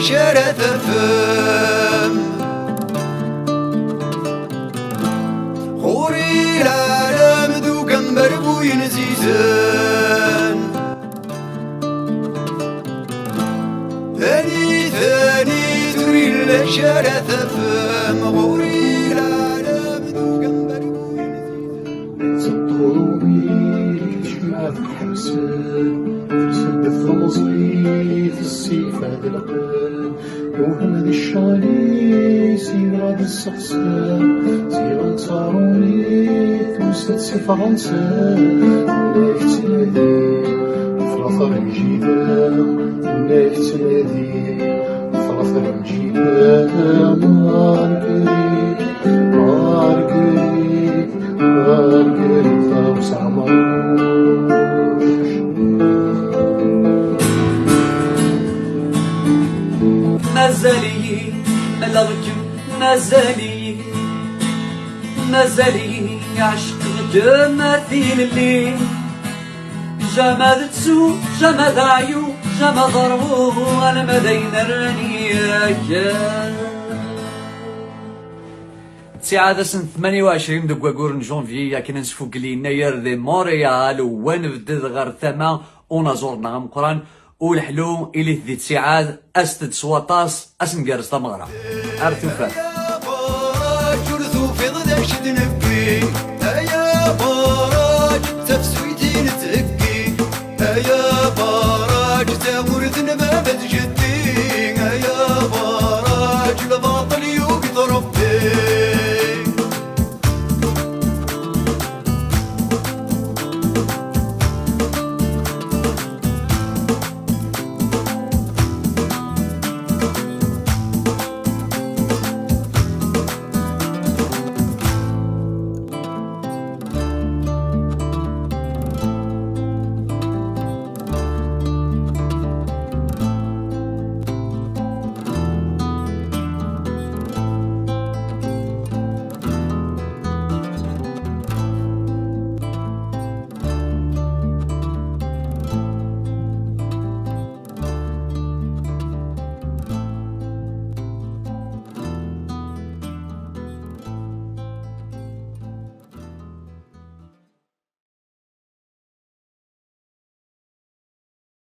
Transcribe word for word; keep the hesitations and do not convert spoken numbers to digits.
Acu ara tafem? Ɣur-i lɛalam d ugambar bu yenzizen. Tanit, tanit, ur yella acu ara tafem. Ɣur-i lɛalam d ugambar bu yenzizen. Teṭṭuḍ wid yecma tḥebsen, tseddef temẓi, tessifad lqel. Muḥend ccɣel-is yebɣa ad isseqsa, ziɣ d taṛumit tusa-d si Fransa. Anda i tettnadi, tefra taṛenǧida, anda i tettnadi, tefra taṛenǧida, Marguerite, Marguerite. Margarita u Saɛmaṛ. Mazal-iyi ḥemmleɣ-kem, mazal-iyi, mazal-iyi ɛecqeɣ-kem a tilelli. Jama d ttu, jama d aɛyu, jama d ṛwu, alma d ayen rran yakan. Ttiɛad ass n tmanya u ɛecrin deg waggur n janvier, akken ad nesfugel yennayer di Montréal, u ad nebded ɣer tama unaẓur-nneɣ ameqqran, uleḥlu, ilit di ttiɛad, aset-d s waṭas, ad s-ngerrez tameɣra. Ar tufat. Ay abaṛaǧ, ur tufiḍ d acu d-nebbi. Ay abaṛaǧ, tafsut i nettheggi. Ay abaṛaǧ, tamurt n baba d jeddi.